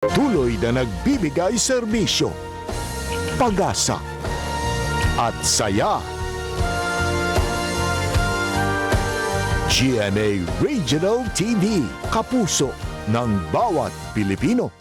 Patuloy na nagbibigay serbisyo, pag-asa at saya. GMA Regional TV, kapuso ng bawat Pilipino.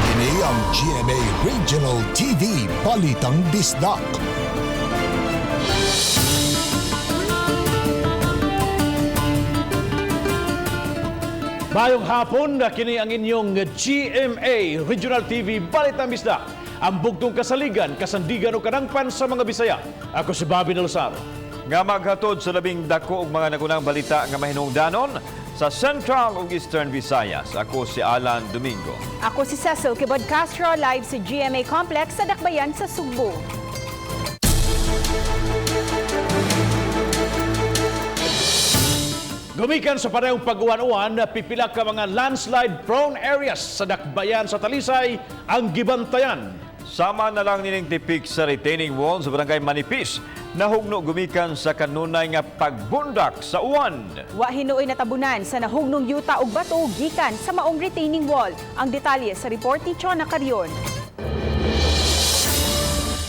Kini ang GMA Regional TV Balitang Bisdak. Mayong hapon na kini ang inyong GMA Regional TV Balitang Bisdak. Ang bugtong kasaligan, kasandigan o kadangpan sa mga Bisaya. Ako si Bobby Nalosar. Nga maghatod sa labing dako og mga nagunang balita nga mahinungdanon sa Central ug Eastern Visayas. Ako si Alan Domingo. Ako si Cecil Kibod Castro, live sa GMA Complex sa Dakbayan sa Sugbo. Gumikan sa parehong pag-uwan-uwan, pipila ka mga landslide-prone areas sa Dakbayan sa Talisay ang gibantayan. Sama na lang nining tipik sa retaining wall sa barangay Manipis nahugno gumikan sa kanunay nga pagbundak sa uwan. Wa hinuoy natabunan sa nahugnong yuta ug bato gikan sa maong retaining wall. Ang detalye sa report ni Chona Carion.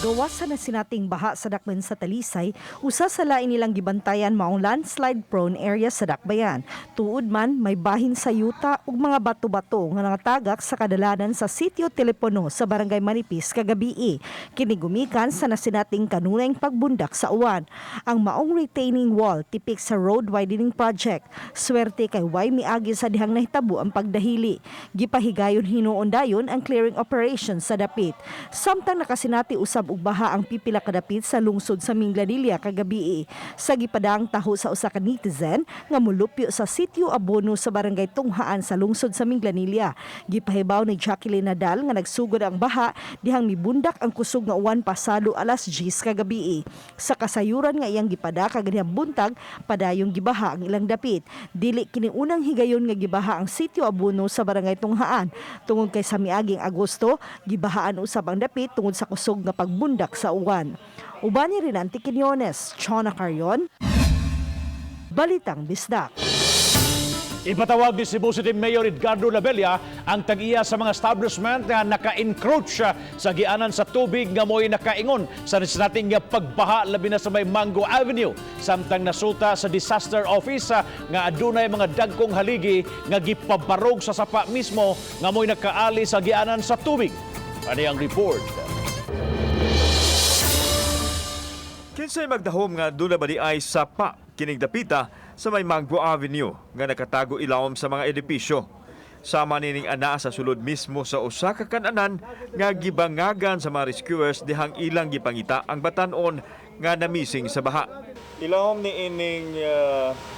Gawas sa nasinating baha sa Dakbayan sa Talisay, usa sa lain nilang gibantayan maong landslide prone area sa Dakbayan. Tuod man may bahin sa yuta ug mga bato-bato nga nangatagak sa kadalanan sa sitio Telepono sa Barangay Manipis kagabii. Kini gumikan sa nasinating kanunayng pagbundak sa uwan. Ang maong retaining wall tipik sa road widening project. Swerte kay way miagi sa dihang nahitabo ang pagdahili. Gipahigayon hinuon dayon ang clearing operation sa dapit. Samtang nakasinati usab og baha ang pipila ka dapit sa lungsod sa Minglanilla kagabii. Sa gipadang taho sa usa ka netizen nga molupyo sa sitio Abono sa barangay Tunghaan sa lungsod sa Minglanilla. Gipahibaw ni Jacqueline Nadal nga nagsugod ang baha dihang mibundak ang kusog nga uwan pasado alas 10 kagabii. Sa kasayuran nga iyang gipada kaganihang buntag padayong gibaha ang ilang dapit. Dili kini unang higayon nga gibaha ang sitio Abono sa barangay Tunghaan tungod kay sa miaging Agosto gibahaan usab ang dapit tungod sa kusog nga pagbundak sa uwan. Uban ni Renante Quiñones, Chona Carion, Balitang Bisdak. Ipatawag ni Cebu City Mayor Edgardo Labella ang tag-iya sa mga establishment nga naka-encroach sa gianan sa tubig nga mo'y nakaingon sa nating nga pagbaha labi na sa may Mango Avenue. Samtang nasuta sa disaster office nga adunay mga dagkong haligi nga gipabarog sa sapa mismo nga mo'y nakaali sa gianan sa tubig. Ani ang report. Kinsay magdahom nga dula ba di ay sapa kining dapita sa may Mango Avenue nga nakatago ilawom sa mga edipisyo. Sama nining ana sa sulod mismo sa usa ka kananan nga gibangagan sa mga rescuers dihang ilang gipangita ang batan-on nga namising sa baha. Ilawom ni ining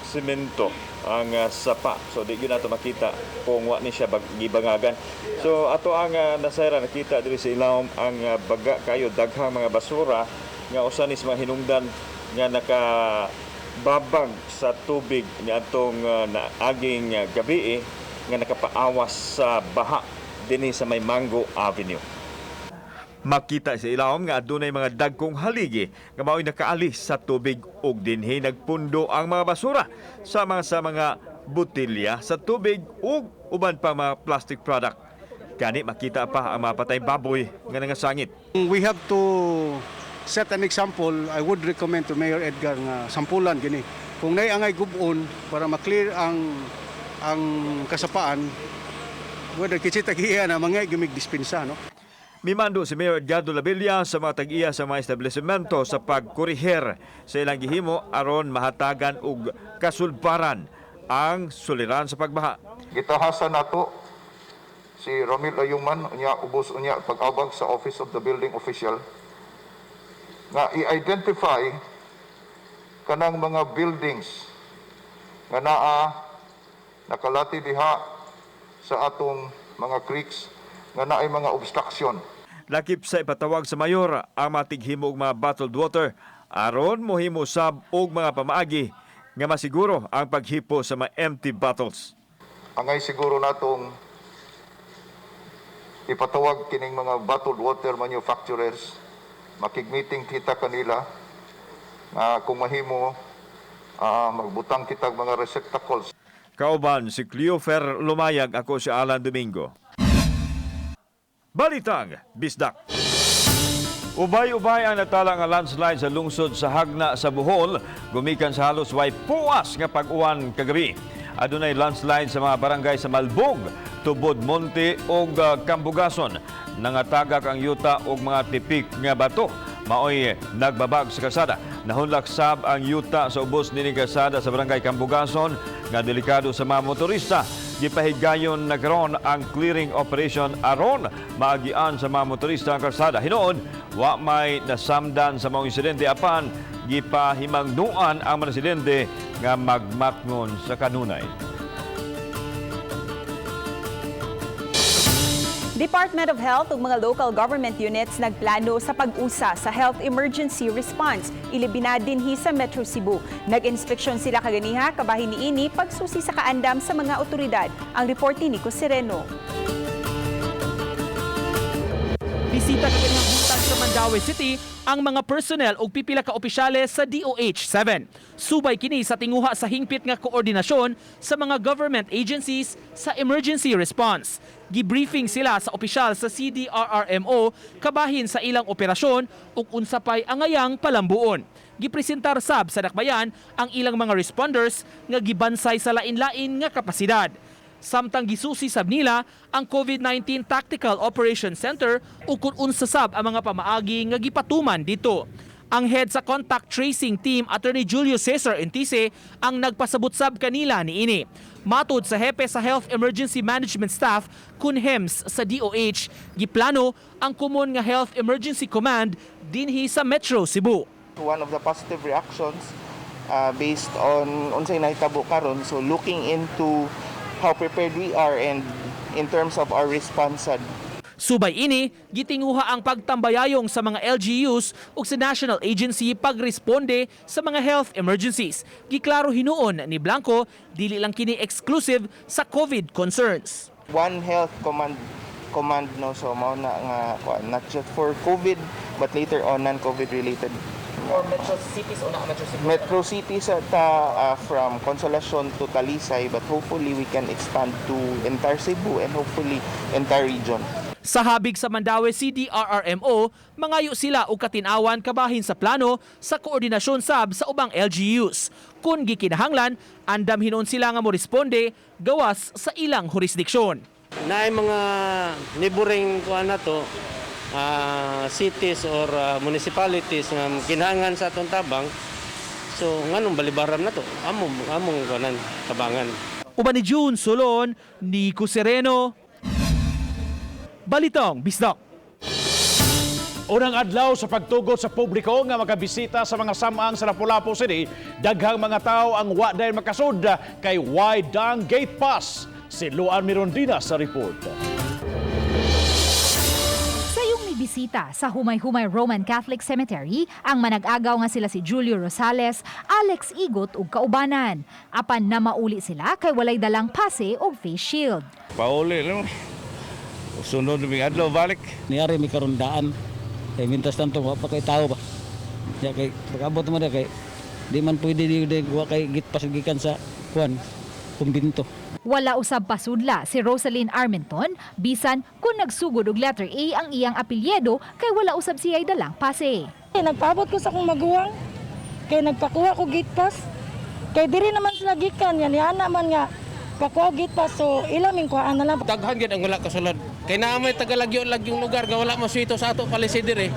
semento ang sapa. So di gyud nato makita kung wa ni siya gibangagan. So ato ang nasayra nakita diri sa ilawom ang baga kayo daghang mga basura nga usa ni sa mga hinungdan nga nakababag sa tubig niadtong naaging gabi nga nakapaawas sa baha dinhi sa may Mango Avenue. Makita sa ilawom nga adunay mga dagkong haligi nga mao'y nakaalis sa tubig ug dinhi nagpundo ang mga basura sa mga botelya sa tubig ug uban pa mga plastic product. Gani makita pa ang mga patay baboy nga nangasangit. We have to set an example. I would recommend to Mayor Edgar nga sampulan gini. Kung nay angay gubon para ma-clear ang kasapaan, whether kitsita giya na mga gimig dispensa, no? Mimando si Mayor Edgardo Labella sa mga tag-iya sa mga establishmento sa pagkoriher sa ilang gihimo aron mahatagan og kasulbaran ang suliran sa pagbaha. Gitahasan nato Si Ramil Ayuman, unya ubos unya pag-abag sa Office of the Building Official nga i-identify kanang mga buildings nga naa nakalati diha sa atong mga creeks nga naay mga obstruction. Lakip sa ipatawag sa mayor ang matighimo og mga bottled water aron mohimo sab og mga pamaagi nga masiguro ang paghipo sa mga empty bottles. Angay siguro natong ipatawag kining mga bottled water manufacturers, makig-meeting kita kanila nga kung mahimo magbutang kitag mga receptacles. Kauban si Cleofer Lumayag, ako si Alan Domingo. Balitang Bisdak. Ubay-ubay ang natala nga landslide sa lungsod sa Hagna sa Bohol, gumikan sa halos way puas nga pag-uwan kagabi. Adunay landslide sa mga barangay sa Malbog, Tubod Monte ug Kambugason. Nangatagak ang yuta ug mga tipik nga bato maoy nagbabag sa kalsada. Nahunlak sab ang yuta sa ubos nining kalsada sa barangay Kambugason nga delikado sa mga motorista. Gipahigayon na karon ang clearing operation aron maagian sa mga motorista ang kalsada. Hinuon, wa may nasamdan sa mga insidente apan gipahimangduan ang mga residente nga magmatngon sa kanunay. Department of Health ug mga local government units nagplano sa pag-usa sa health emergency response. Ilibina dinhi sa Metro Cebu. Nag-inspeksyon sila kaganiha kabahin niini pagsusi sa kaandam sa mga otoridad. Ang report ni Nico Sereno. Bisita kaganihang buntag sa Mandaue City ang mga personnel ug pipila ka opisyales sa DOH 7. Subay kini sa tinguha sa hingpit nga koordinasyon sa mga government agencies sa emergency response. Gibriefing sila sa opisyal sa CDRRMO kabahin sa ilang operasyon ug unsa pay angayang palambuon. Gipresentar sab sa dakbayan ang ilang mga responders nga gibansay sa lain-lain nga kapasidad. Samtang gisusi sab nila ang COVID-19 Tactical Operation Center ug kung unsa sab ang mga pamaagi nga gipatuman dito. Ang head sa contact tracing team, Attorney Julio Cesar Entise, ang nagpasabot sab kanila niini. Matod sa hepe sa Health Emergency Management Staff, kun HEMS sa DOH, giplano ang common nga Health Emergency Command dinhi sa Metro Cebu. One of the positive reactions based on unsay nahitabo karon, so looking into how prepared we are and in terms of our response sad. Subay ini, gitinguha ang pagtambayayong sa mga LGUs ug sa national agency pagresponde sa mga health emergencies. Giklaro hinuon ni Blanco, dili lang kini exclusive sa COVID concerns. One Health Command, no? So mao na nga kuan, not just for COVID but later on non-COVID related. For metro cities o na Metro Cebu? Metro City sa ta, from Consolacion to Talisay, but hopefully we can expand to entire Cebu and hopefully entire region. Sa habig sa Mandaue CDRRMO, mangayo sila og katinawan kabahin sa plano sa koordinasyon sab sa ubang LGUs. Kung gikinahanglan, andam hinuon sila nga moresponde gawas sa ilang jurisdiksyon. Naay mga neighboring kuan na to, cities or municipalities nga kinahanglan sa atong tabang, so nganong balibaran na to among among kuanan tabangan. Uban ni June Solon, Nico Sereno, Balitang Bisdak. Unang adlaw sa pagtugot sa publiko nga makabisita sa mga samang sa Lapu-Lapu City, daghang mga tao ang wa dayon makasud kay way dang gate pass. Si Luan Mirondina sa report. Sayong mibisita sa Humay-Humay Roman Catholic Cemetery ang manag-agaw nga sila si Julio Rosales, Alex Igot ug kaubanan. Apan na mauli sila kay walay dalang pase og face shield. Pauli no. Sunod mig adlaw balik. Niari mi karon daan. Kay mintas tanto wa pa kay tao ba. Ya kay pag-abot mo na kay di man pwede di wa kay gitpas gikan sa kuan kumbinto. Wala usab pasudla si Rosaline Armenton bisan kung nagsugod og letter A ang iyang apelyido kay wala usab siya'y dalang pase. Nagpaabot ko sa akong maguwang. Kay nagpakuha ko gate pass. Kay diri naman sila gikan yan yana man nga pakuha gate pass, so ila ming kuhaan na lang. Daghan gyud ang wala kasulod kay naa may tagalagyo-lagyong lugar nga wala masuito sa ato palisi diri,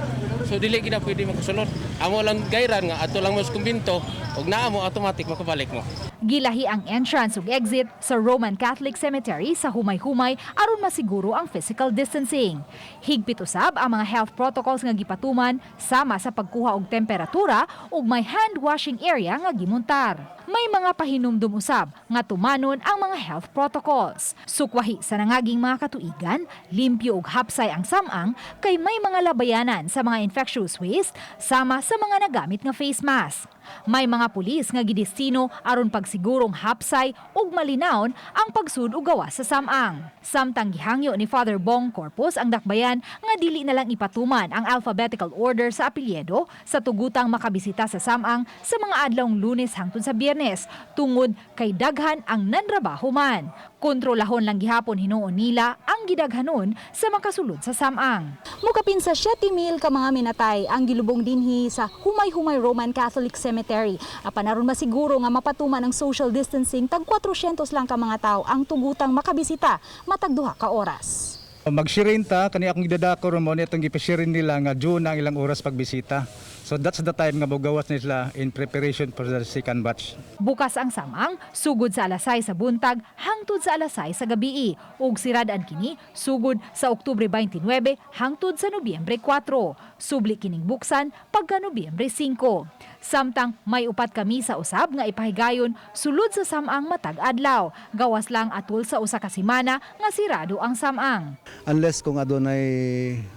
so dili gid na pwede makasulod. Amo lang gayran nga ato lang mo sa kumbinto ug naa mo automatic makabalik mo. Gilahi ang entrance ug exit sa Roman Catholic Cemetery sa Humay-Humay aron masiguro ang physical distancing. Higpit usab ang mga health protocols nga gipatuman sama sa pagkuha og temperatura ug may hand washing area nga gimuntar. May mga pahinumdum usab nga tumanon ang mga health protocols. Sukwahi sa nangaging mga katuigan, limpyo ug hapsay ang samang kay may mga labayanan sa mga infectious waste sama sa mga nagamit nga face mask. May mga pulis nga gidestino aron pagsigurong hapsay ug malinawon ang pagsud ug gawas sa samang. Samtang gihangyo ni Father Bong Corpus ang dakbayan nga dili na lang ipatuman ang alphabetical order sa apelyido sa tugutang makabisita sa samang sa mga adlawng Lunes hangtod sa Biyernes tungod kay daghan ang nanrabaho man. Kontrolahon lang gihapon hinuon nila ang gidaghanon sa makasulod sa samang. Mukapin sa 7,000 ka mga minatay ang gilubong dinhi sa Humay-Humay Roman Catholic Cemetery. Apan aron masiguro nga mapatuman ang social distancing, tag 400 lang ka mga tao ang tugutang makabisita matag 2 ka oras. Magsirin ta kani akong gidadako ron mo ni atong gipasirin nila nga June ang ilang oras pagbisita. So that's the time nga mogawas nila in preparation for the second batch. Bukas ang samang sugod sa alas 6 sa buntag hangtod sa alas 6 sa gabii ug sirad-an kini sugod sa Oktubre 29 hangtod sa Nobyembre 4. Subli kining buksan pagka Nobyembre 5. Samtang may 4 ka misa usab nga ipahigayon sulod sa samang matag adlaw. Gawas lang atul sa usa ka semana nga sirado ang samang. Unless kung adunay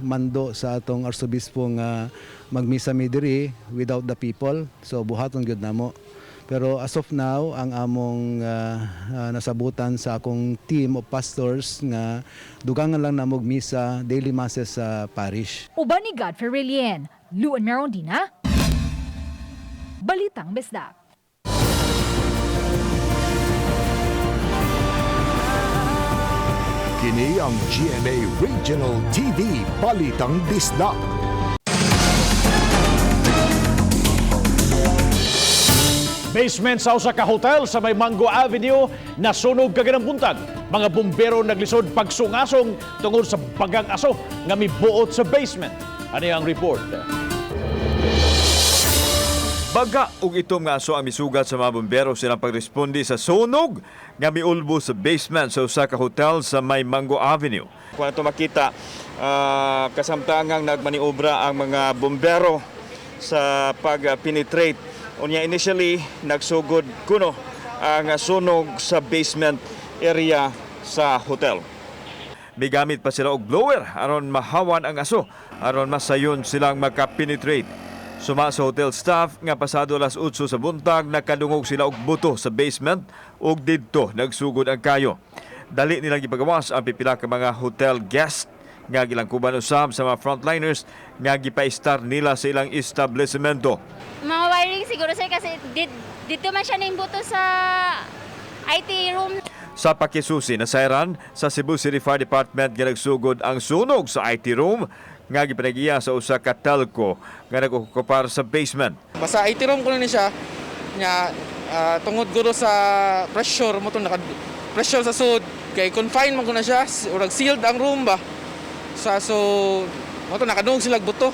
mando sa atong arsobispo nga magmisa mi diri without the people, so buhaton gyud namo. Pero as of now, ang among nasabutan sa akong team of pastors nga dugangan lang namog misa, daily masses sa parish. Uban ni Godfrey Relien, Luan Merondina, Balitang Bisdak. Kini ang GMA Regional TV Balitang Bisdak. Basement sa usa ka hotel sa may Mango Avenue nasunog kaganang buntag. Mga bumbero naglisod pagsungasong tungod sa bagang aso nga mibuot sa basement. Ani ang report. Baga og itom nga aso ang misugat sa mga bumbero silang pagresponde sa sunog nga miulbo sa basement sa usa ka hotel sa may Mango Avenue. Kung ato makita, kasamtangang nagmaniobra ang mga bumbero sa pag-penetrate. Unya initially nagsugod kuno ang sunog sa basement area sa hotel. Migamit pa sila og blower aron mahawan ang aso aron masayon silang makapenetrate. Suma sa hotel staff nga pasado alas 8 sa buntag nakadungog sila og buto sa basement ug didto nagsugod ang kayo. Dali nilang gipagawas ang pipila ka mga hotel guest nga gilangkuban usab sa mga frontliners nga gipa-star nila sa ilang establishmento. Mga wiring siguro sir kasi dito man siya nimbuto sa IT room. Sa pakisusi na sayran sa Cebu City Fire Department nga nagsugod ang sunog sa IT room nga gipanagiya sa usa ka telco nga nag-okupar sa basement. Basta IT room kuno ni siya nya tungod guro sa pressure mo to naka pressure sa sud kay confine man kuno siya, urag sealed ang room ba. Sa so mo to nakadungog sila buto.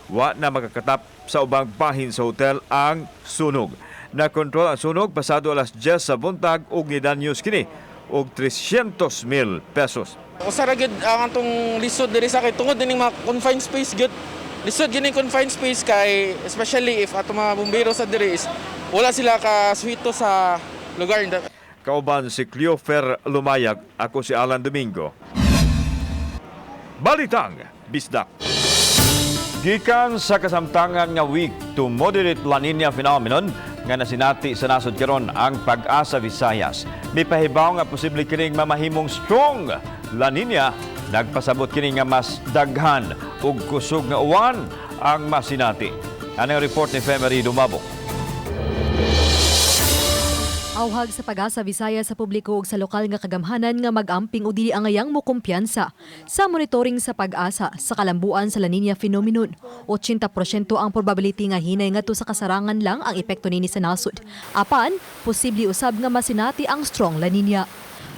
Wa na makakatap sa ubang bahin sa hotel ang sunog. Nakontrol ang sunog pasado alas 10 sa buntag ug nidanyos kini og 300,000 pesos. Usa ra gyud ang atong lisod diri sa kay tungod dining mga confined space gyud. Lisod gyud ning confined space kay especially if ato mga bumbero sa diri is wala sila ka suhito sa lugar. Kauban si Cleofer Lumayag, ako si Alan Domingo. Balitang Bisdak. Gikan sa kasamtangan nga weak to moderate La Nina phenomenon nga nasinati sa nasod karon ang Pag-asa Visayas. Mipahibaw nga posible kining mamahimong strong La Nina, nagpasabot kini nga mas daghan ug kusog nga uwan ang masinati. Anang report ni Femery Dumabok. Awhag sa Pag-asa Visayas sa publiko ug sa lokal nga kagamhanan nga mag-amping o dili angayang mokumpiyansa sa monitoring sa Pag-asa sa kalambuan sa La Nina phenomenon. 80% ang probability nga hinay ngadto sa kasarangan lang ang epekto nini sa nasod. Apan, posible usab nga masinati ang strong La Nina.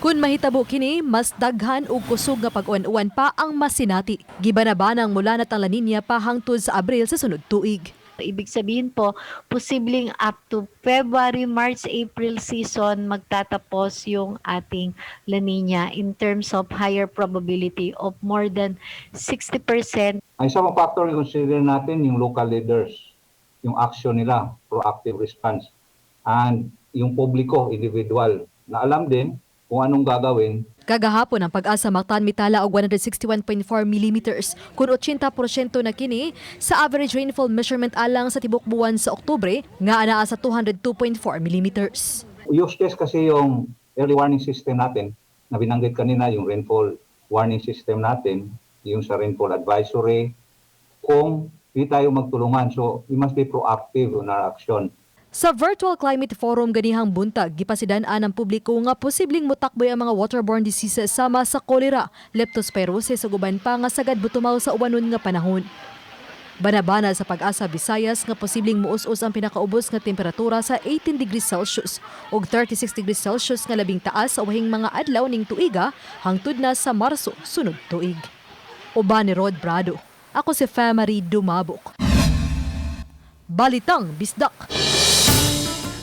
Kung mahitabo kini, mas daghan ug kusog nga pag-uwan-uwan pa ang masinati. Gibanabanang mula na ang La Nina pa hangtod sa Abril sa sunod tuig. Ibig sabihin po, posibleng up to February, March, April season magtatapos yung ating La Nina in terms of higher probability of more than 60%. Ang isa pang factor i-consider natin yung local leaders, yung action nila, proactive response. And yung publiko, individual, na alam din kung anong gagawin. Kagahapon ang Pag-asa Mactan mitala og 161.4 millimeters kun 80% na kini sa average rainfall measurement alang sa tibok buwan sa Oktubre nga anaa sa 202.4 millimeters. Useless kasi yung early warning system natin na binanggit kanina, yung rainfall warning system natin, yung sa rainfall advisory, kung di tayo magtulungan. So, we must be proactive on our action. Sa Virtual Climate Forum ganihang buntag, gipasidan-an ang publiko nga posibleng mutakboy ang mga waterborne diseases sama sa cholera, leptospirosis ug uban pa nga sagad butumaw sa uwanon nga panahon. Banabana sa Pag-asa Visayas nga posibleng muus-us ang pinakaubos nga temperatura sa 18 degrees Celsius ug 36 degrees Celsius nga labing taas sa wahing mga adlaw ning tuiga hangtod na sa Marso sunod tuig. Uban ni Rod Brado. Ako si Famary Dumabok. Balitang Bisdak.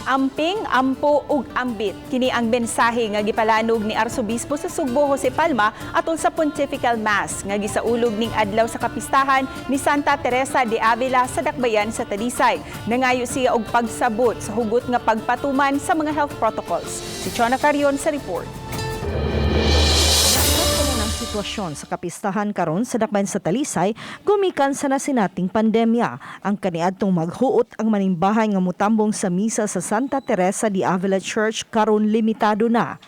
Amping, ampo ug ambit. Kini ang mensahe nga gipalanog ni Arsobispo sa Sugbo Jose Palma atol sa Pontifical Mass nga gisaulog ning adlaw sa kapistahan ni Santa Teresa de Avila sa Dakbayan sa Talisay. Nangayo siya og pagsabot sa hugot nga pagpatuman sa mga health protocols. Si Chona Carion sa report. Ang sitwasyon sa kapistahan karon sa Dakbayan sa Talisay gumikan sa nasinating pandemya. Ang kaniadtong maghuot ang manimbahay nga mutambong sa misa sa Santa Teresa de Avila Church karon limitado na.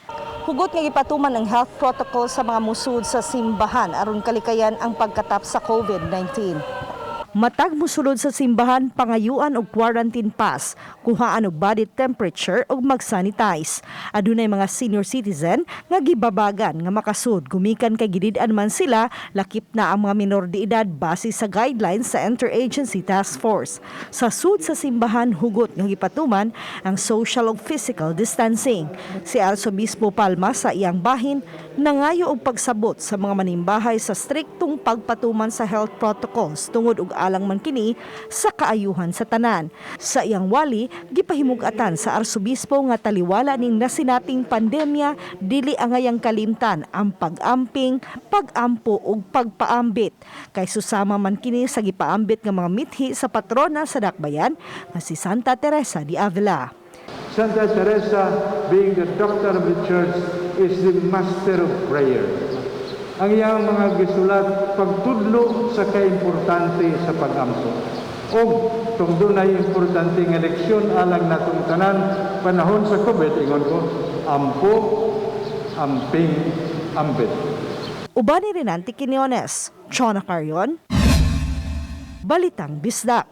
Hugot nga gipatuman ang health protocol sa mga musud sa simbahan aron kalikayan ang pagkatap sa COVID-19. Matag musulod sa simbahan pangayuan og quarantine pass, kuhaan og body temperature ug mag-sanitize. Adunay mga senior citizen nga gibabagan nga makasud gumikan kay gidid-an man sila, lakip na ang mga minor de edad base sa guidelines sa Interagency Task Force. Sa sud sa simbahan, hugot nga gipatuman ang social ug physical distancing. Si Arsobispo Palma sa iyang bahin nangayo og pagsabot sa mga manimbahay sa striktong pagpatuman sa health protocols tungod og alang man kini sa kaayuhan sa tanan. Sa iyang wali, gipahimug-atan sa arsobispo nga taliwala ning nasinating pandemya, dili angayang kalimtan ang pag-amping, pag-ampo ug pagpaambit. Kay susama man kini sa gipaambit nga mga mithi sa patrona sa Dakbayan nga si Santa Teresa de Avila. Santa Teresa, being the doctor of the church, is the master of prayer. Ang iyang mga gisulat pagtudlo sa kaimportante sa pag-ampo. Og tungod dunay importante nga leksyon alang natong tanan panahon sa COVID, ingon ko, ampo, amping, ambit. Uban ni Renante Quinones, Chona Carion, Balitang Bisdak.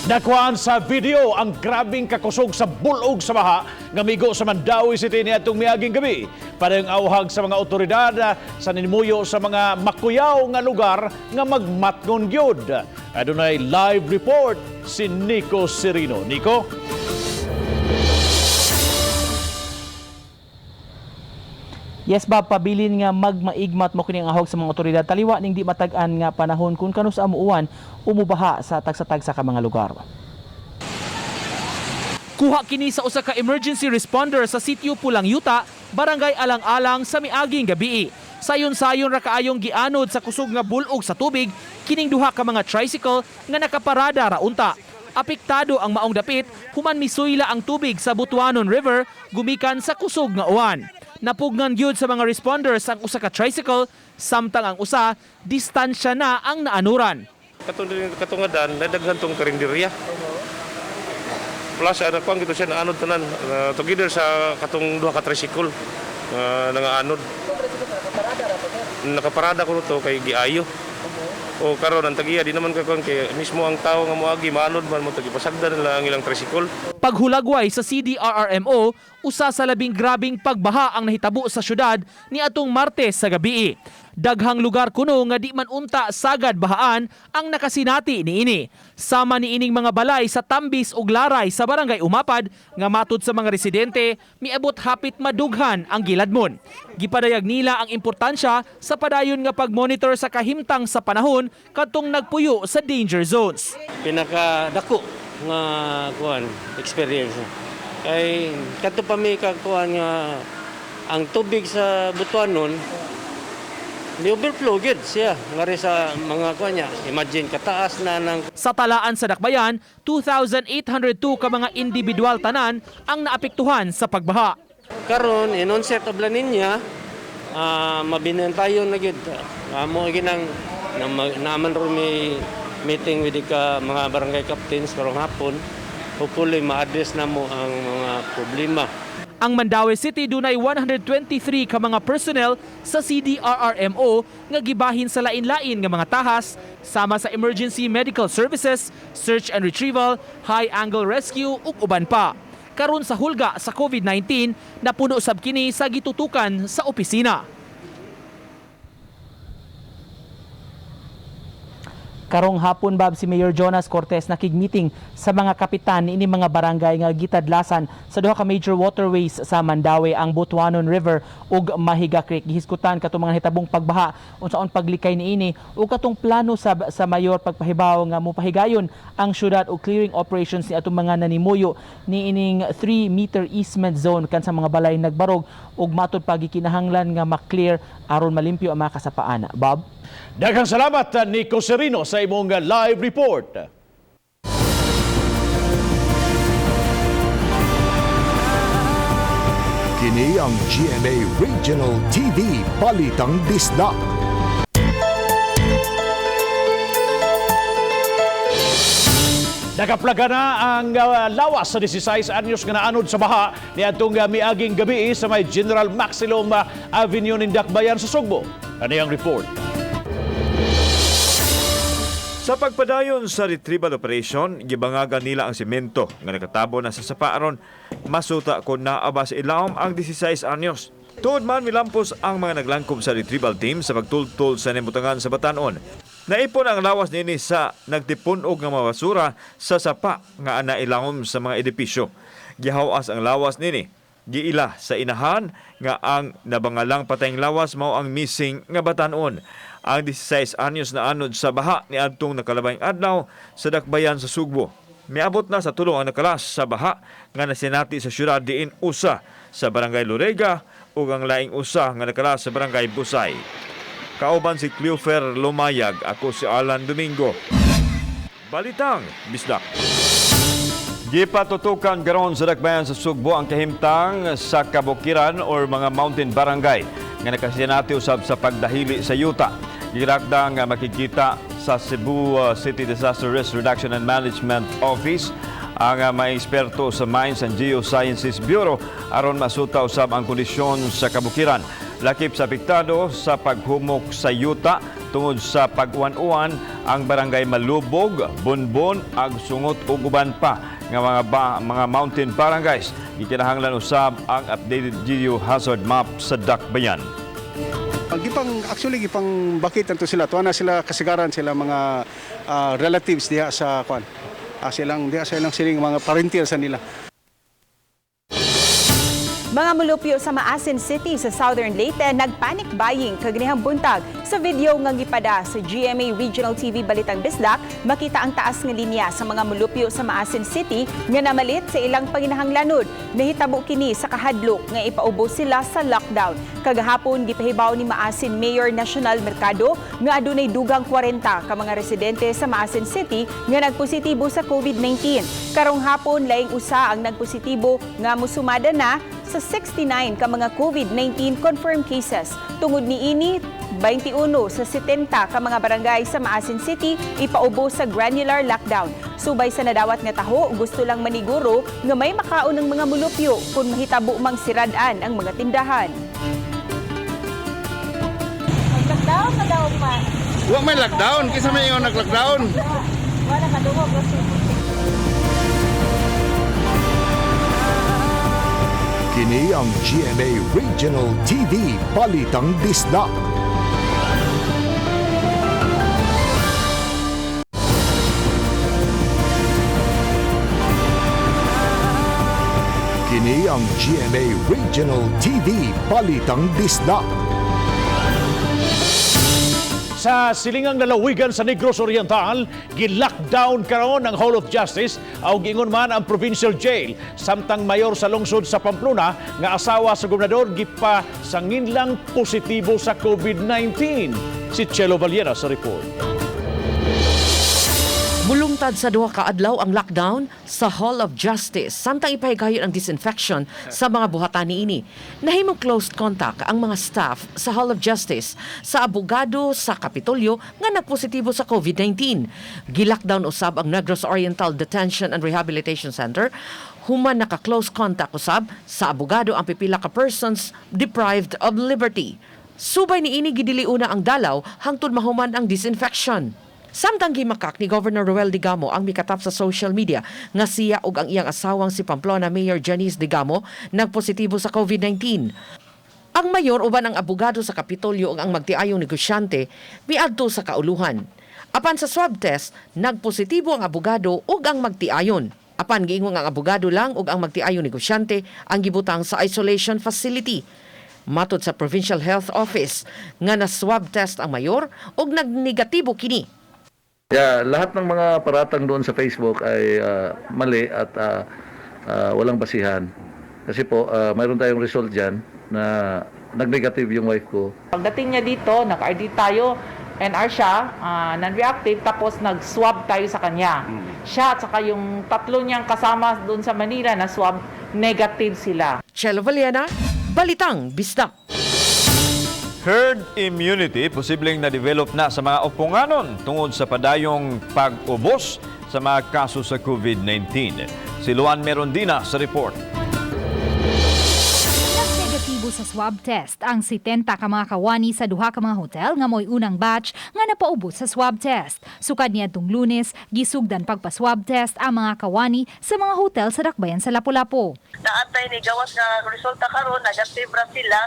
Nakuhaan sa video ang grabing kakusog sa bulog sa baha nga migo sa Mandaue City niadtong miaging gabi. Parehong awhag sa mga otoridad sa ninimuyo sa mga makuyaw nga lugar nga magmatngon gyud. Adunay live report si Nico Serino. Nico? Yes, Bob, pabilin nga magmaigmat mo kini ang ahog sa mga otoridad taliwa ning di matag-an nga panahon kung kano sa amuuan umubaha sa tagsa-tagsa ka mga lugar. Kuha kini sa usa ka emergency responder sa sitio Pulang Yuta, Barangay Alang-alang sa miaging gabi. Sayon-sayon ra kaayong gianod sa kusog nga bulog sa tubig kining duha ka mga tricycle nga nakaparada ra unta. Apektado ang maong dapit human misuyla ang tubig sa Butuanon River gumikan sa kusog nga uwan. Napugnan gyud sa mga responders ang usa ka tricycle samtang ang usa distansya na ang naanuran. Katungadan nadaghan tong karinderya. Plus ana kuan gito siya naanod tanan together sa katong duha ka tricycle nangaanod. Nakaparada ko to kay giayo. O karon ang tagiya di naman ka kuan kay mismo ang tawo nga moagi maanod man mo to gipasagdan nila ang ilang tricycle. Paghulagway sa CDRRMO, usa sa labing grabing pagbaha ang nahitabo sa syudad ni atong Martes sa gabi. Daghang lugar kuno nga di man unta sagad bahaan ang nakasinati niini. Sama niining mga balay sa Tambis ug Laray sa barangay Umapad nga matud sa mga residente miabot hapit madughan ang giladmon. Gipadayag nila ang importansya sa padayon nga pagmonitor sa kahimtang sa panahon kadtong nagpuyo sa danger zones. Pinakadako nga kuan experience. Kay kadto pa mi ka kuan nga ang tubig sa Butuanon ni overflow gid siya ngari sa mga kuan niya. Imagine kataas na ng Sa talaan sa Dakbayan, 2,802 ka mga individual tanan ang naapektuhan sa pagbaha. Karon in onset of La Nina, mabinantayon na gid. Amo ginang naaman ro may meeting with the ka, mga barangay captains karong hapon. Hopefully ma-address na mo ang mga problema. Ang Mandaue City dunay 123 ka mga personnel sa CDRRMO nga gibahin sa lain-lain nga mga tahas sama sa emergency medical services, search and retrieval, high angle rescue ug uban pa. Karon sa hulga sa COVID-19, napuno sab kini sa gitutukan sa opisina. Karong hapon, Bob, si Mayor Jonas Cortez nakig-meeting sa mga kapitan ini mga barangay nga gitadlasan sa duha ka major waterways sa Mandaue, ang Butuanon River ug Mahiga Creek. Gihisgutan katong mga hitabong pagbaha, unsaon paglikay niini ug katong plano sa mayor pagpahibaw nga mopahigayon ang syudad og clearing operations ni atong mga nanimuyo niining 3-meter easement zone kan sa mga balay nagbarog ug matud pa gikinahanglan nga ma-clear aron malimpyo ang mga kasapaan. Bob? Daghang salamat, Nico Serino, sa imong live report. Kini ang GMA Regional TV Balitang Bisdak. Nakaplaga na ang lawas sa 16 anyos nga naanod sa baha niadtong miaging gabi sa may General Maxilom Avenue ning Dakbayan sa Sugbo. Ani ang report. Sa pagpadayon sa retrieval operation, gibangagan nila ang semento nga nakatabo na sa sapa aron masuta kon naa ba sa ilawom ang 16 anyos. Tuod man milampos ang mga naglangkob sa retrieval team sa pagtultol sa nibutangan sa batanon. Naipon ang lawas nini sa nagtipun-og nga mga basura sa sapa nga ana ilawom sa mga edipisyo. Gihawas ang lawas nini. Giila sa inahan nga ang nabangalang patayng lawas mao ang missing nga batanon. Ang 16 anyos na anod sa baha ni adtong nakalabayng adlaw sa Dakbayan sa Sugbo. Miabot na sa tulo ang nakalas sa baha nga nasinati sa syudad diin usa sa barangay Lorega ug ang laing usa nga nakalas sa barangay Busay. Kauban si Cleofer Lumayag, ako si Alan Domingo. Balitang Bisdak. Gipatutukan karon sa Dakbayan sa Sugbo ang kahimtang sa kabukiran or mga mountain barangay nga nakasinati usab sa pagdahili sa yuta. Girakda nga makikita sa Cebu City Disaster Risk Reduction and Management Office ang mga eksperto sa Mines and Geosciences Bureau aron masuta usab ang kondisyon sa kabukiran. Lakip sa apektado sa paghumok sa yuta tungod sa pag-uwan-uwan ang barangay Malubog, Bonbon, Agsungot ug uban pa nga mga mountain barangays. Gikinahanglan usab ang updated geohazard map sa Dakbayan. Gipang actually gipang bakit to sila, tuwa na sila kasigaran sila mga relatives diha sa kwan. Silang diha sa ilang siling mga parental sa nila. Mga mulupyo sa Maasin City sa Southern Leyte nagpanic buying kaganihang buntag. Sa video nga gipada sa GMA Regional TV Balitang Bisdak, makita ang taas nga linya sa mga mulupyo sa Maasin City nga namalit sa ilang panginahanglanon. Nahitabo kini sa kahadlok nga ipaubos sila sa lockdown. Kagahapon gipahibaw ni Maasin Mayor Nacional Mercado nga adunay dugang 40 ka mga residente sa Maasin City nga nagpositibo sa COVID-19. Karong hapon laing usa ang nagpositibo nga musumada na sa 69 ka mga COVID-19 confirmed cases. Tungod niini, 21 sa 70 ka mga barangay sa Maasin City ipaubos sa granular lockdown. Subay sa nadawat nga taho, gusto lang maniguro nga may makaon ng mga mulupyo kung mahitabo mang sirad-an ang mga tindahan. Lockdown na daw pa. Wa may lockdown, kinsa may ingon nag-lockdown. Wala ka dungog. Kini ang GMA Regional TV Balitang Bisdak. Kini ang GMA Regional TV Balitang Bisdak. Sa silingang lalawigan sa Negros Oriental, gi-lockdown karon ang Hall of Justice o giingon man ang Provincial Jail, samtang mayor sa lungsod sa Pamplona nga asawa sa gobernador gipa sanginlang positibo sa COVID-19. Si Chelo Vallena sa report. Mulungtad sa duha ka adlaw ang lockdown sa Hall of Justice samtang ipahigayon ang disinfection sa mga buhatan niini. Nahimong closed contact ang mga staff sa Hall of Justice sa abogado sa Kapitolyo nga nagpositibo sa COVID-19. Gi-lockdown usab ang Negros Oriental Detention and Rehabilitation Center human naka-close contact usab sa abogado ang pipila ka persons deprived of liberty. Subay niini, gidiliuna ang dalaw hangtod mahuman ang disinfection. Samtang gimakak ni Governor Roel Degamo ang mikatap sa social media nga siya ug ang iyang asawang si Pamplona Mayor Janice Degamo nagpositibo sa COVID-19. Ang mayor uban ang abogado sa Kapitolyo ug ang magtiayong negosyante miadto sa kauluhan. Apan sa swab test, nagpositibo ang abogado ug ang magtiayon. Apan giingon ang abogado lang ug ang magtiayong negosyante ang gibutang sa isolation facility. Matod sa Provincial Health Office nga na swab test ang mayor ug nagnegatibo kini. Yeah, lahat ng mga paratang doon sa Facebook ay mali at walang basihan. Kasi po, mayroon tayong result dyan na nag-negative yung wife ko. Pagdating niya dito, naka-RD tayo, NR siya, non-reactive, tapos nag-swab tayo sa kanya. Siya at saka yung tatlo niyang kasama doon sa Manila na swab, negative sila. Chelo Vallena, Balitang Bisdak. Herd immunity posibleng na-develop na sa mga uponganon tungod sa padayong pag-ubos sa mga kaso sa COVID-19. Si Luan Merondina sa report. Nagnegatibo sa swab test ang 70 ka mga kawani sa duha ka mga hotel nga mo'y unang batch nga napaubos sa swab test. Sukad niadtong Lunes, gisugdan pagpa-swab test ang mga kawani sa mga hotel sa Dakbayan sa Lapu-Lapu. Naatay ni gawas nga resulta karon, negative ra sila.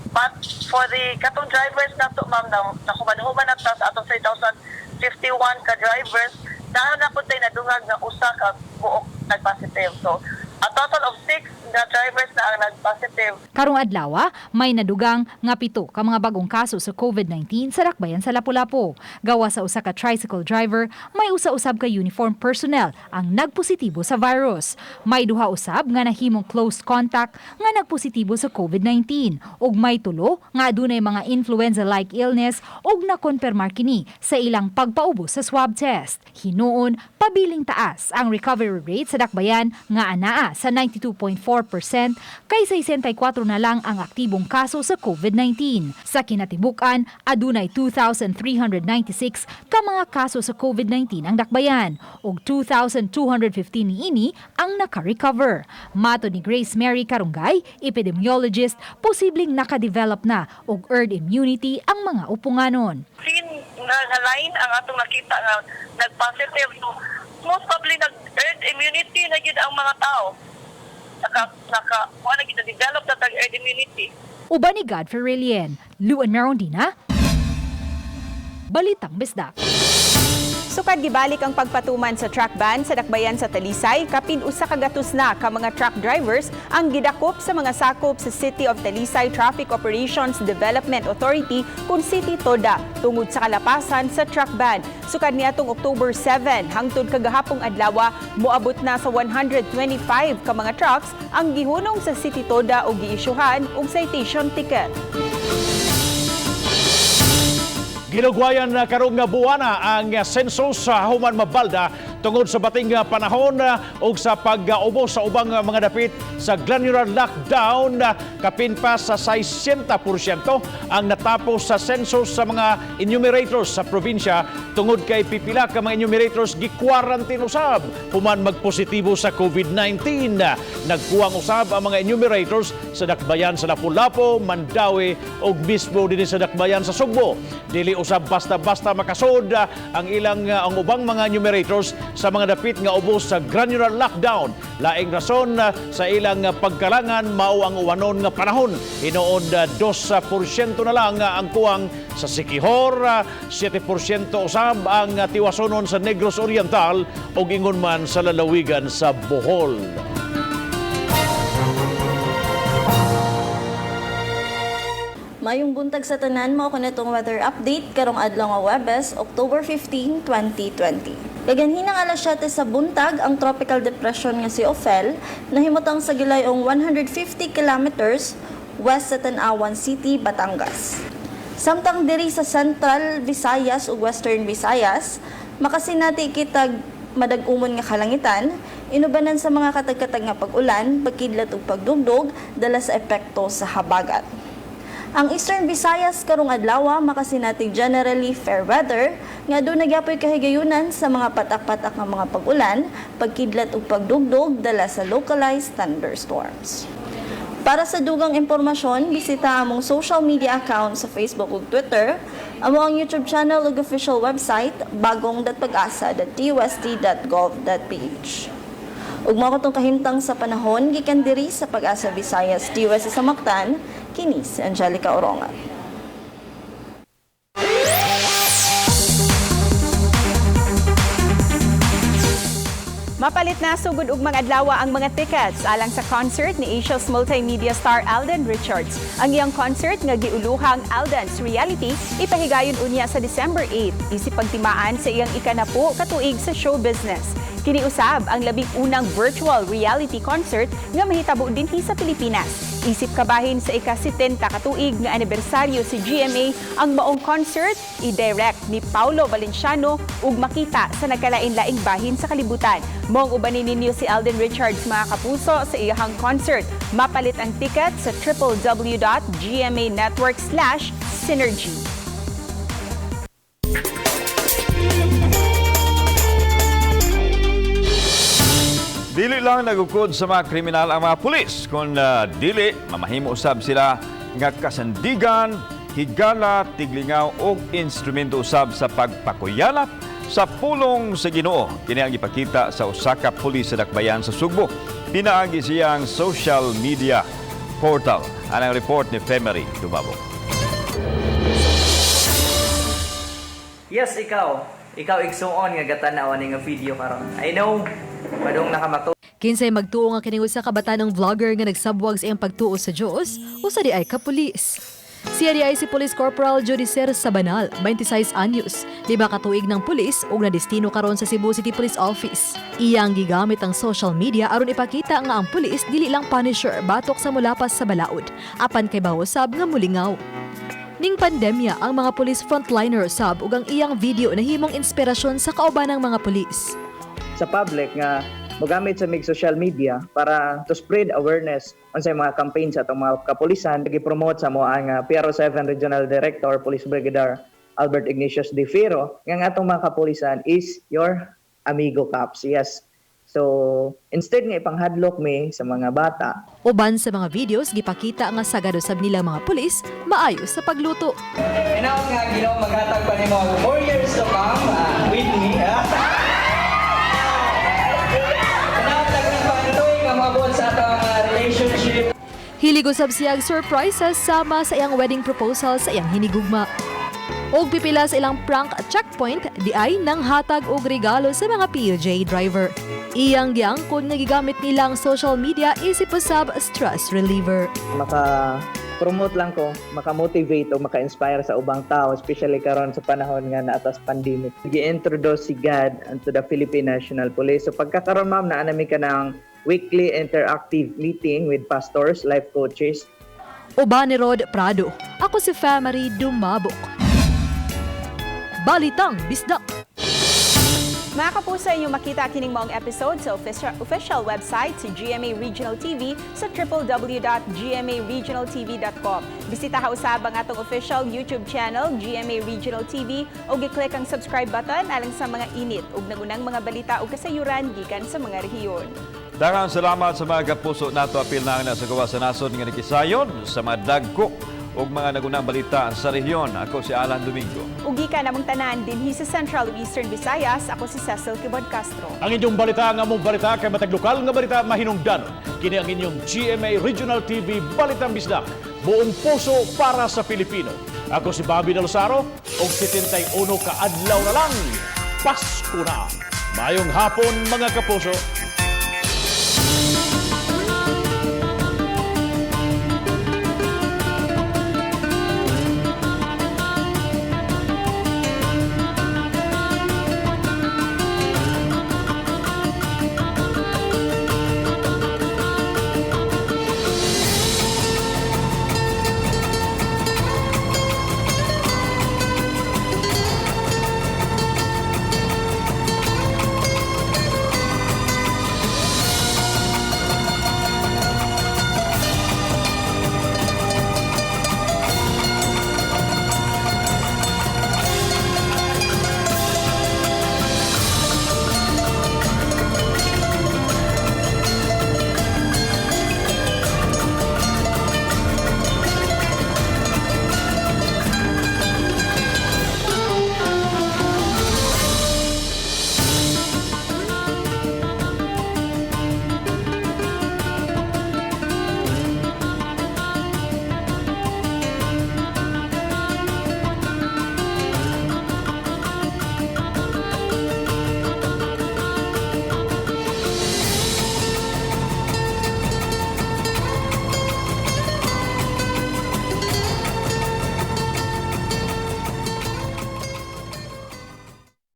But for the katong drivers nato, ma'am, na nahuman-human na ta sa atong 3,051 ka drivers, naa na pud tay nadungag nga usa ka buok nag-positive. So a total of six nga drivers na ang nag-positive. Karong adlaw, may nadugang nga 7 ka mga bagong kaso sa COVID-19 sa Dakbayan sa Lapu-Lapu. Gawa sa usa ka tricycle driver, may usa-usab ka uniform personnel ang nagpositibo sa virus. May duha usab nga nahimong close contact nga nagpositibo sa COVID-19 ug may tulo nga adunay mga influenza-like illness ug nakonfirmar kini sa ilang pagpaubos sa swab test. Hinuon, pabiling taas ang recovery rate sa Dakbayan nga anaa sa 92.4% kay 64 na lang ang aktibong kaso sa COVID-19. Sa kinatibuk-an, adunay 2,396 ka mga kaso sa COVID-19 ang Dakbayan ug 2,215 niini ang naka-recover. Matod ni Grace Mary Carungay, epidemiologist, posibleng naka-develop na og herd immunity ang mga uponganon. Thin nga line ang atong nakita nga nag-positive. So most probably nag-herd immunity na gyud ang mga tao. Naka kuha na gyud, na-develop na tag herd immunity. Uban ni Godfrey Relien, Luan Merondina, Balitang Bisdak. Sukad gibalik ang pagpatuman sa truck ban sa Dakbayan sa Talisay, kapin 100 na ka mga truck drivers ang gidakop sa mga sakop sa City of Talisay Traffic Operations Development Authority kung City TODA tungod sa kalapasan sa truck ban. Sukad niadtong October 7 hangtod kagahapong adlaw, moabot na sa 125 ka mga trucks ang gihunong sa City TODA o giisyuhan og citation ticket. Ginugwayan na karong nga buwana ang census sa human mabalda tungod sa bating panahon ug sa pag-ubos sa ubang mga dapit sa granular lockdown. Kapin pa sa 60% ang natapos sa census sa mga enumerators sa probinsya tungod kay pipila ka mga enumerators gi-quarantine usab human magpositibo sa COVID-19. Nagkuwang usab ang mga enumerators sa Dakbayan sa Lapu-Lapu, Mandaue ug mismo dinhi sa Dakbayan sa Sugbo. Dili Dili usab basta-basta makasud ang ilang ang ubang mga enumerators sa mga dapit nga ubos sa granular lockdown. Laing rason sa ilang pagkalangan mao ang uwanon nga panahon. Hinuon 2% na lang ang kuwang sa Siquijor, 7% usab ang tiwasonon sa Negros Oriental ug ingon man sa lalawigan sa Bohol. Mayong buntag sa tanan, mao ko natong weather update karong adlaw nga Webes, October 15, 2020. Kaganhinang alas 7 sa buntag, ang tropical depression nga si Ofel nahimutang sa gilayong 150 kilometers west sa Tan-awan City, Batangas. Samtang diri sa Central Visayas ug Western Visayas, makasinati kitag madag-umon nga kalangitan, inubanan sa mga katag-katag nga pag-ulan, pagkidlat ug pagdugdog dala sa epekto sa habagat. Ang Eastern Visayas karong adlaw makasinatig generally fair weather nga aduna gyapoy kahigayunan sa mga patak-patak nga mga pag-ulan, pagkidlat ug pagdugdog dala sa localized thunderstorms. Para sa dugang impormasyon, bisita among social media account sa Facebook ug Twitter, amo ang YouTube channel ug official website bagong.pagasa.dust.gov.ph. Ug mao katong kahimtang sa panahon gikan diri sa Pag-asa Visayas DOST sa Mactan, kini si Angelica Oronga. Mapalit na sugod ug mga adlaw ang mga tickets alang sa concert ni Asia's multimedia star Alden Richards. Ang iyang concert nga giuluhang Alden's Reality ipahigayon unya sa December 8 isip pagtimaan sa iyang ikanapu katuig sa show business. Kini usab ang labing unang virtual reality concert nga mahitabo dinhi sa Pilipinas. Isip kabahin sa ika-70 katuig nga anibersaryo si GMA ang maong concert i-direct ni Paulo Valenciano ug makita sa nagkalain-laing bahin sa kalibutan. Mong ubanin ninyo si Alden Richards, mga kapuso, sa iyahang concert. Mapalit ang ticket sa www.gmanetwork/synergy. Dili lang nagukod sa mga kriminal ang mga pulis, kung dili mamahimo usab sila nga kasandigan, higala, tiglingaw og instrumento usab sa pagpakuyanap sa pulong sa Ginoo. Kini ang ipakita sa usa ka pulis sa Dakbayan sa Sugbo. Pinaagi siyang social media portal. Anang report ni Femery Dumabo. Yes, ikaw. Ikaw igsuon nga gatanaw ani nga video karon. I know, padung nakamato. Kinsay magtuo nga kining usa ka batanong vlogger nga nagsabwag sa iyang pagtuo sa Dios, usa di ay ka pulis. Siya di ay si Police Corporal Jodicer Sabanal, 26 anyos, 5 ka tuig ng pulis ug nadestino karon sa Cebu City Police Office. Iyang gigamit ang social media aron ipakita nga ang pulis dili lang punisher batok sa mulapas sa balaod, apan kay usab nga mulingaw. Ning pandemya, ang mga pulis frontliner sab ug ang iyang video nahimong inspirasyon sa kaubanang mga pulis. Sa public nga mogamit sa mig social media para to spread awareness unsay mga campaign sa atong mga kapulisan. Gi-promote sa mo ang PRO7 Regional Director Police Brigadier Albert Ignatius De Ferro nga ang atong mga kapulisan is your amigo cops. Yes. So, instead nga ipanghadlok mi sa mga bata. Uban sa mga videos, gipakita nga sagad usab nila mga pulis, maayo sa pagluto. Inaon nga Ginoo maghatag pa nimo 4 years to come with me. Relationship. Hilig usab siyag surprises sama sa iyang wedding proposal sa iyang hinigugma. Og pipila sa ilang prank checkpoint di ay nang hatag og regalo sa mga PUJ driver. Iyang giangkon nga gigamit nila ang social media isip usab stress reliever. Maka-promote lang ko, maka-motivate o maka-inspire sa ubang tao, especially karon sa panahon nga naa tas pandemic. Gi-introduce si God unto the Philippine National Police. So pagkakaroon, ma'am, naa nami ka ng weekly interactive meeting with pastors, life coaches. Uban ni Rod Prado. Ako si Famary Dumabok. Balitang Bisdak. Mga kapuso, inyong makita kining maong episode sa official website si GMA Regional TV sa www.gmaregionaltv.com. Bisita usab ang atong official YouTube channel, GMA Regional TV, ug i-click ang subscribe button alang sa mga init ug nagunang mga balita ug kasayuran gikan sa mga rehiyon. Daghang salamat sa mga kapuso nato apil na sa gawas sa nasod nga nakisayon sa mga dagko Ug mga nagunang balita sa rehiyon. Ako si Alan Domingo. Ug gikan namong tanan dinhi sa Central ug Eastern Visayas, ako si Cecil Quibod Castro. Ang inyong balita nga among balita kay matag lokal nga balita mahinungdanon. Kini ang inyong GMA Regional TV Balitang Bisdak. Buong puso para sa Pilipino. Ako si Bobby Dalosaro og 71 ka adlaw na lang. Pasko na. Maayong hapon, mga kapuso.